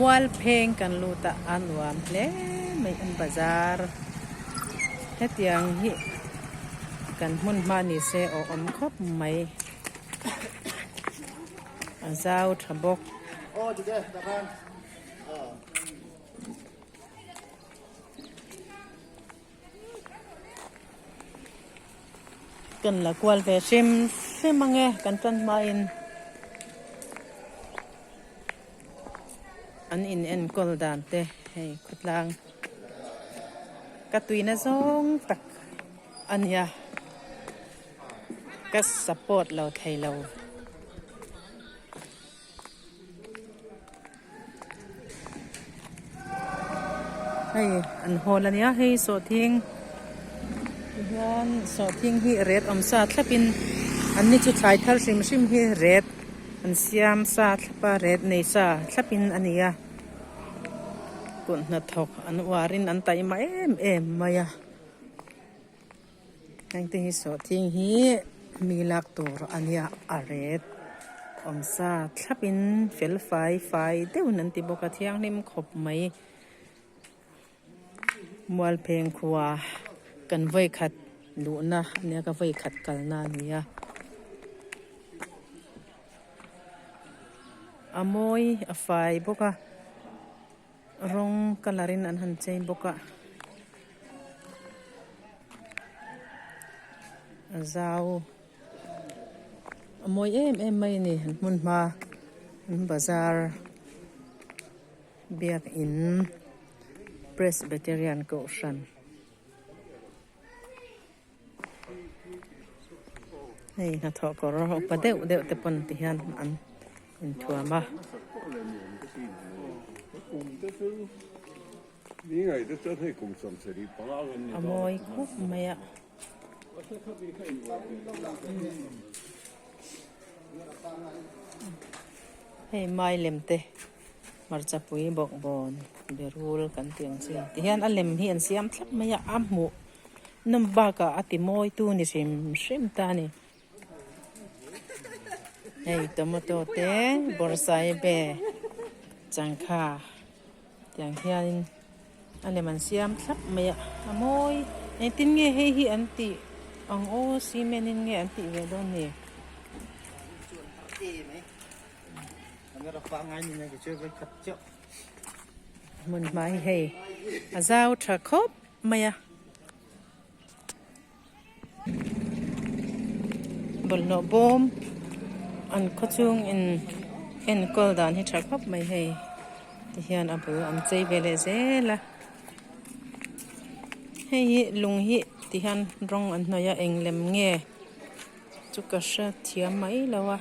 Mualpheng kan lut a a nuam hle mai an bazar hetiang hi kan hmun hma ni se aw awm khawp mai a zau tha bawk. Kan la kual ve hrim hrim ang e kan tan hmain an in enkawl dan te hei khawtlang ka tuina zawng tak a nia ka support lo thei lo. Hei an hawl ania hei sawhthing tihian sawhthing hi ret awm sa thlap in an ni chu thlai thar hrim hrim hi ret an siam sa thlap a ret nei sa thlap in a ni a kut hnathawk an uar in an taima em em mai a. Hengte hi sawhthing hi mi lak tur a nia a ret awmsa thlapin fel fai fai deuhin an ti bawk a thianghlim khawp mai Mualpheng khua kan vawikhat luhna a nia ka vawikhat kalna a ni a a mawi a fai bawk a. Rawng colour in an han chei bawk a a zau a mawi em em mai a ni an hmun hma an bazar biakin presbyterian kohhran. Hei hnathawh kawr upa deuh deuh te pawn ti hian an inthuam a. A mawi khawp mai a. Hei mai lem te hmarcha pui bawkbawn berul kan tih ang chi ti hian a lem hi an siam thlap mai a a hmuh nawm bakah a ti mawi tu ni hrim hrim ta a ni hei tomato te bawrhsaibe changkha tiang hianin a lem an siam thlap mai a a mawi engtin nge hei hi an tih ang aw cement in nge an tih ve dawn ni. Hmun hma hi hei a zau tha khawp mai a bawlhhlawh bawm an khawchhung in enkawl dan hi tha khawp mai hei tihian a bul an chei ve leh zel a hei hi lung hi tihian rawng an hnawih a eng lem nge chu ka hre thiam mai lo a.